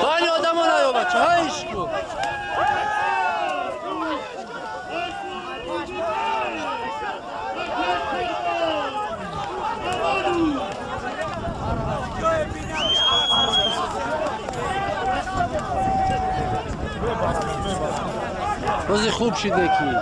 Hani adam oluyor bacı, ha iş bu. بازی خوب شده کی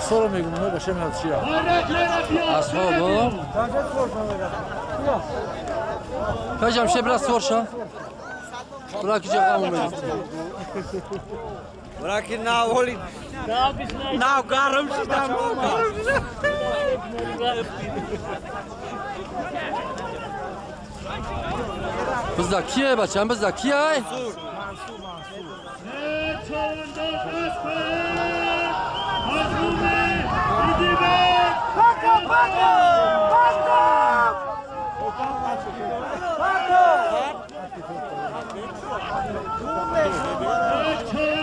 اصلا میگم نه باشه میاد چیه اصحاب کجام شه برا سورشا برا کی جا اومد برا کی نا ولی نا گرم شد بزا کیه بچه‌م بزا کیه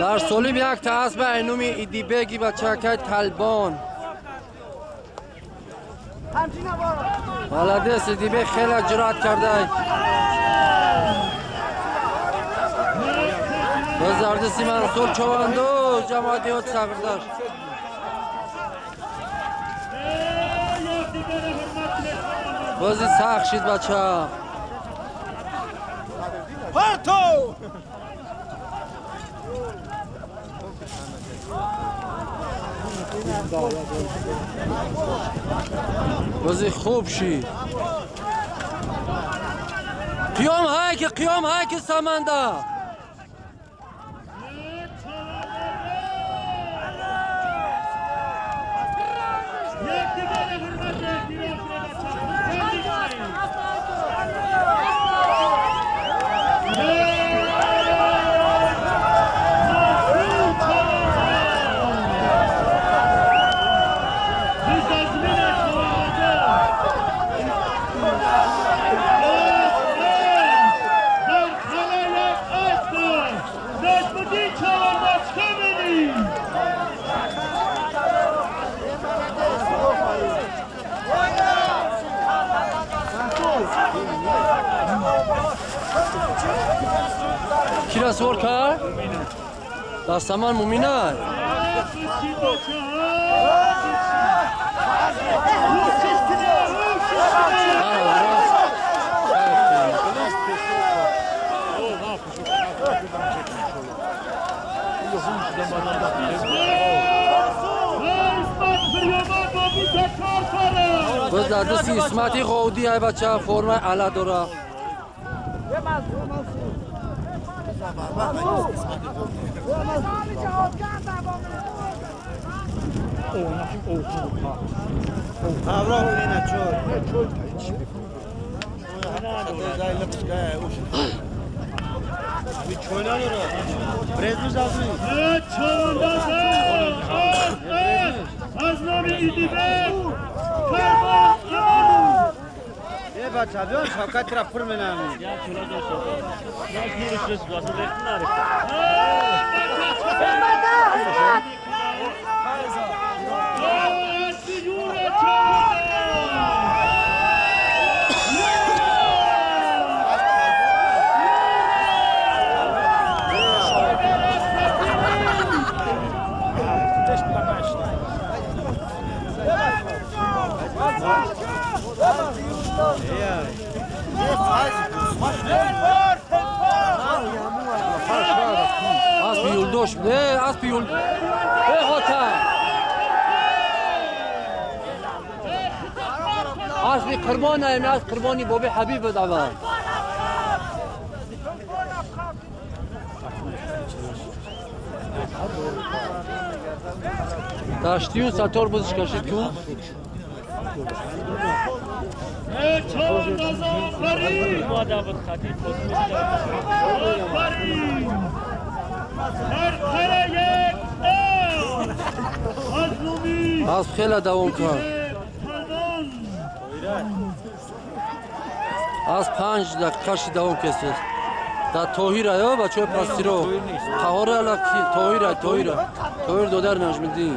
در سولیم یک تا اسب اینومی ایدیبگی بچه تلبان ولدس ایدیبگ خیلی جرأت کرده بزردسی منصور چواندو جماعتی ها سبردار بازی سخت شد بچه پرتو بازی خوب شد قیام های که قیام های که سامانده کی سوار کرد؟ دستمان مومینه باز در دست اسمتی قودی های بچه فرم علا داره بچه بیان شوکت را پر منم اسب یولدوش نه اسب یول هوتا اسب قربان ام اسب قربانی بابي حبيب دعوان داشتیو ساتور بزش کشید کو Асп хеле давом кард. Асп 5 дақиқаши давом кесид. Да Тоҳира ё бачаҳои пастиро. Қаҳора ала Тоҳира, Тоҳира. Тоҳир додар Наҷмиддин.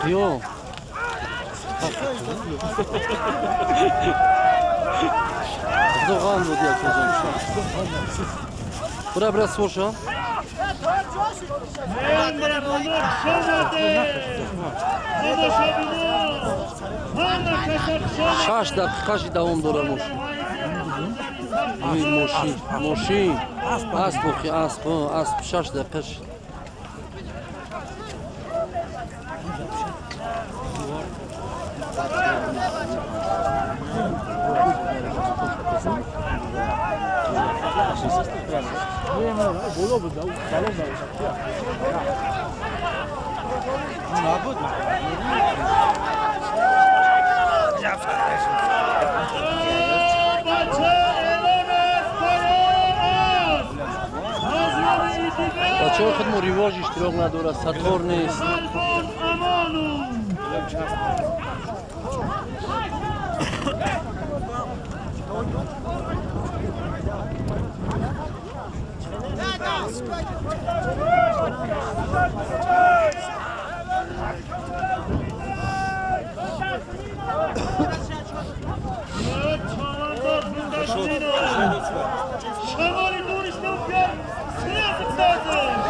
Қиём. Зоған буд як ҷон. Бура бира суша. Шаш дақиқаши давом дора мошин. Мошин, мошин. Асп, асп, асп 6 дақиқаш. Бачаҳо худмо ривоҷ иштирок надорад, сатор нест.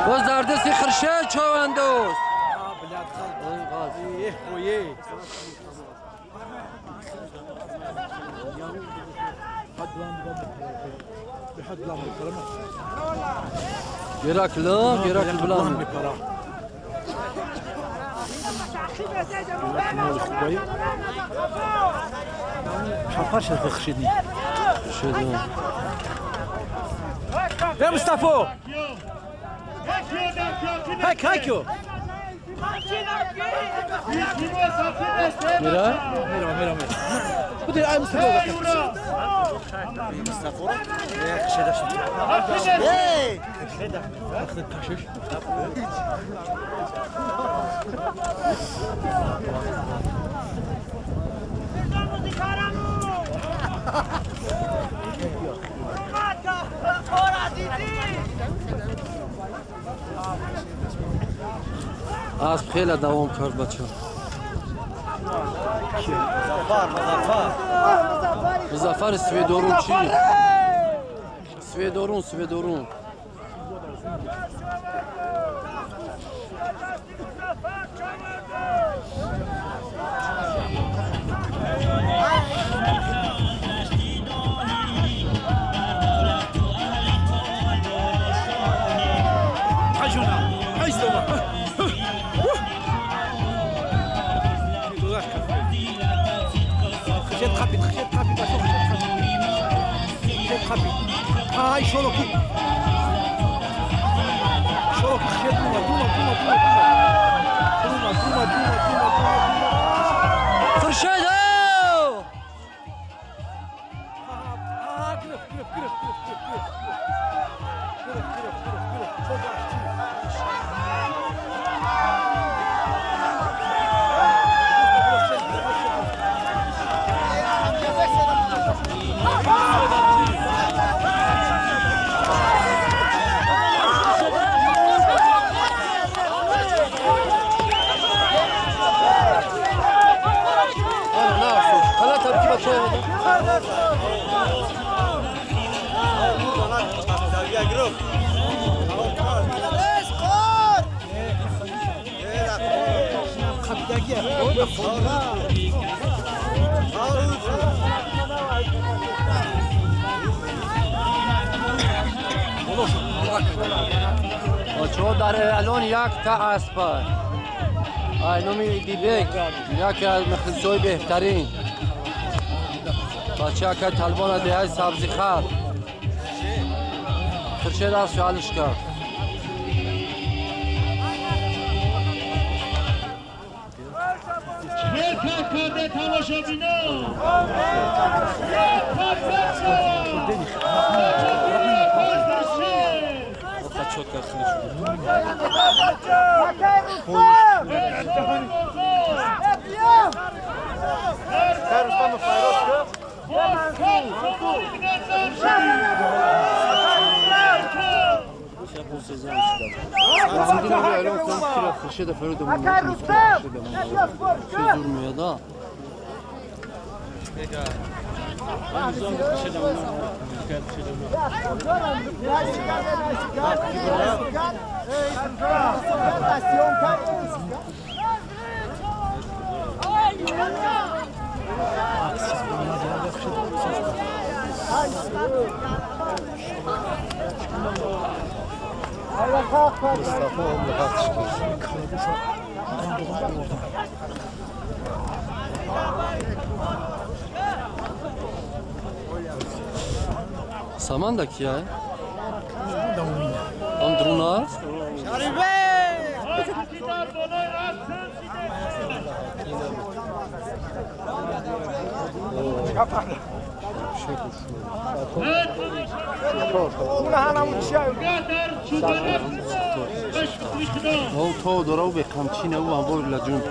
باز در دست خرشه چاوندوز. Geraklı, Geraklı بلان. يا مصطفى هاك هاكيو ميرا ميرا ميرا ميرا بدي اي مصطفى Асп хеле давом кард бача. Музаффар Сведорун чӣ? Сведорун, Сведорун. Ai, Xoloki. Xoloki, Duma, Duma, Duma, Duma, Duma, Duma, Duma, Duma, Duma. Хуршед! Ah, гирифт, гирифт, гирифт, гирифт, гирифт, гирифт, гирифт, гирифт, гирифт, гирифт. بچه در اعلان یک تا اسب اینمی دیبک یکی از مخلصای بهترین بچه که طلبان ده سبزی خر خورشید از شالش کرد. Saman da ki ya. Andruna. او تو دارو به قمچین او هم بور لجون.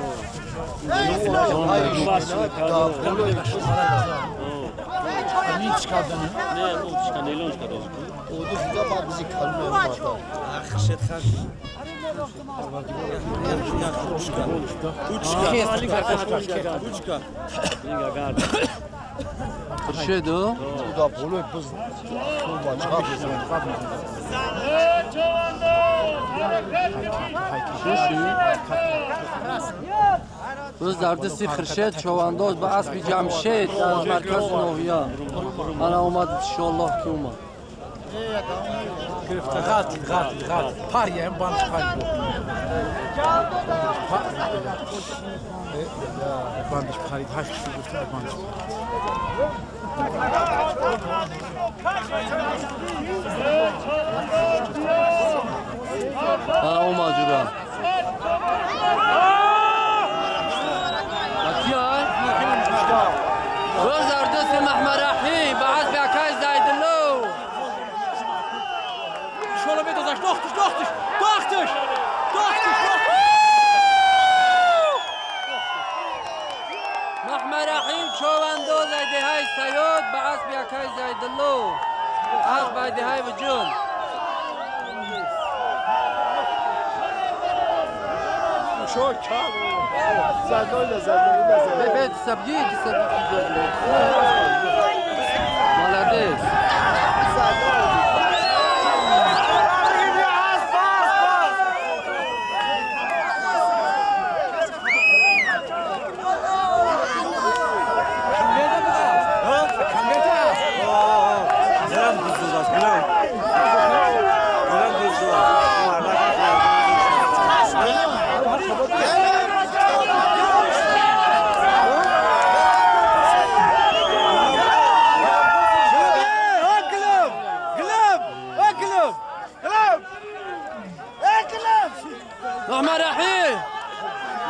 خورشیدو روز در دستی خورشید چوانداز به اسب جمشید از مرکز ناحیه انا اومد انشالله که اومد غلطی غلطی غلطی پریه هم باند پری باندش پرید هشت شد باندش انا اومد جورا روز در دست محمد رحیم به اسب اکای زیدلو Dochteš, dochteš, dochteš, dochteš! محمد رحیم چوانداز ایدهای سیاد به اسب اکای زیدلو اسب ایدهای وجون ببین سبجی سبجی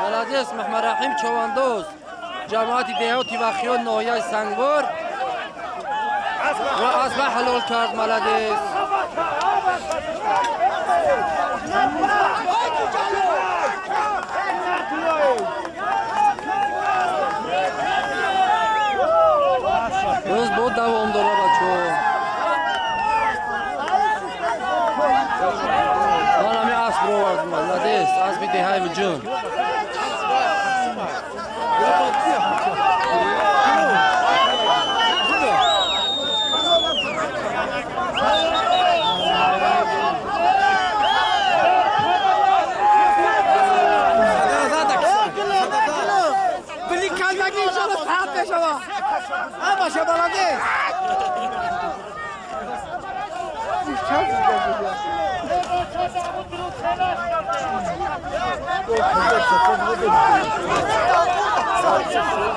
مالادیس محمد رحیم چواندوز جماعت دهاتی و خیال ناحیه سنگوار و اسب حلال کرد ملدیس. روز بود دوام داره بچه من همی اسب رو آوردم ملدیس اسب دهای وجون.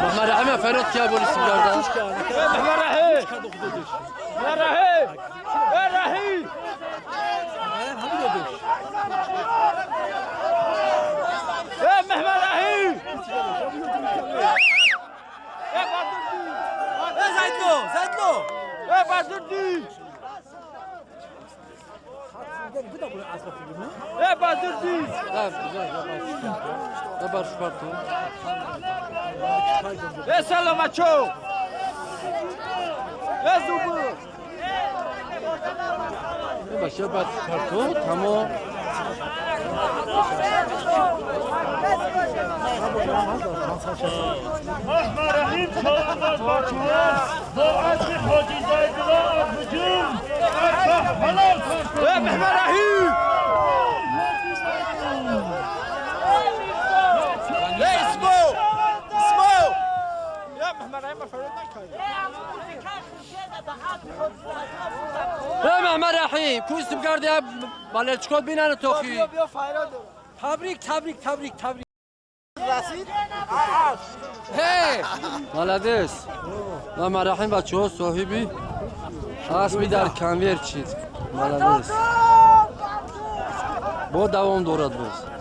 محمد رحیم فراد کیا بولی سیگار محمد رحیم يا رحيم يا رحيم يا محمد رحيم يا بازردي يا زيدلو زيدلو يا بازردي يا بازردي لا برش پارتو يا سلاماتشو يا زبور باشه بعد پارتو تمام محمد رحیم چهار باچوان با اسب حاجی زیدالله از هجوم حلال. يا محمد رحيم يا اسمو اسمو يا محمد رحيم ای محمد رحیم کوستم کردی بالچکات بینن توخی. تبریک تبریک تبریک تبریک. هی مالادس محمد رحیم بچه ها صاحبی اسبی در کنور چید. مالادس با دوام دارد باز.